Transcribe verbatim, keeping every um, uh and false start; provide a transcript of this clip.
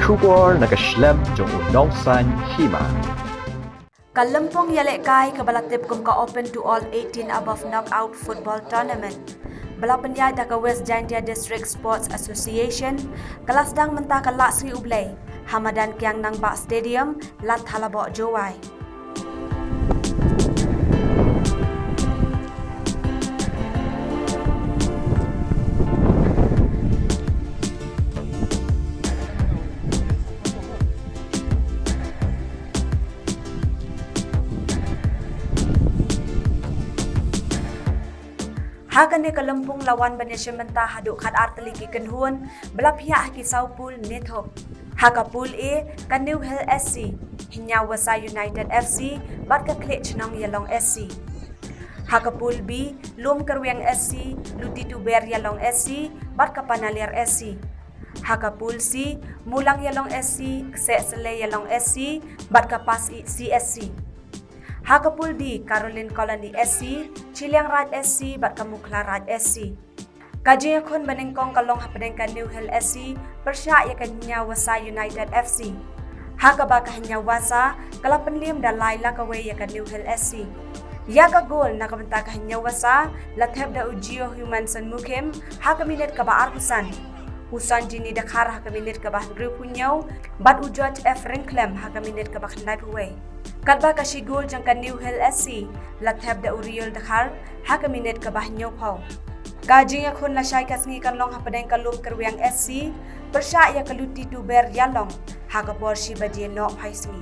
Khubor na ka shlem jong u nongsaiñ hima. Ka lympung ïalehkai kaba la tip kum ka Open to All eighteen Above Knockout Football Tournament, ba la pynïaid da ka West Jaintia District Sports Association, ka la sdang mynta ka Lad Sngi U Blei ha madan Kiang Nangbah Stadium, Lad Thalaboh, Jowai. Ha kane ka lympung la wan ban ïashim bynta haduh khat ar tylli ki kynhun, ba la phiah ha ki saw pool ne thup. Ha ka Pool A, ka New Hill S C, Hynñiewwasa United F C, bad ka Khliehchnong Ïalong S C. Ha ka Pool B, Lum Kyrwiang S C, Luti Tuber Ïalong S C, bad ka Panaliar S C. Ha ka Pool C, Mulang Ïalong S C, Kseh Selei Ïalong S C, bad ka Pasyih C S C. Ha ka Pool D, Caroline Colony S C, Chilliangraij S C, bad ka Mukhlaraj S C. Ka jingïakhun banyngkong ka long hapdeng ka New Hill S C pyrshah ïa ka Hynñiewwasa United F C, ha kaba ka Hynñiewwasa ka la pynliem da lai la kawei ïa ka New Hill S C. Ïa ka gol na ka bynta ka Hynñiewwasa la thep da u Gio Humanson Mukhim ha ka minit kaba arphew san, u Sanjini Dkhar ha ka minit kaba hynriewphew hynñiew, bad u George F Ryngkhlem ha ka minit kaba khyndaiphew wei. Katba ka shi gol jong ka New Hill S C la thep da u Riol Dkhar ha ka minit kaba hynñiewphew. Ka jingïakhun lashai ka sngi kan long hapdeng ka Lum Kyrwiang S C pyrshah ïa ka Luti Tuber Ïalong ha ka por shi baje nohphai sngi.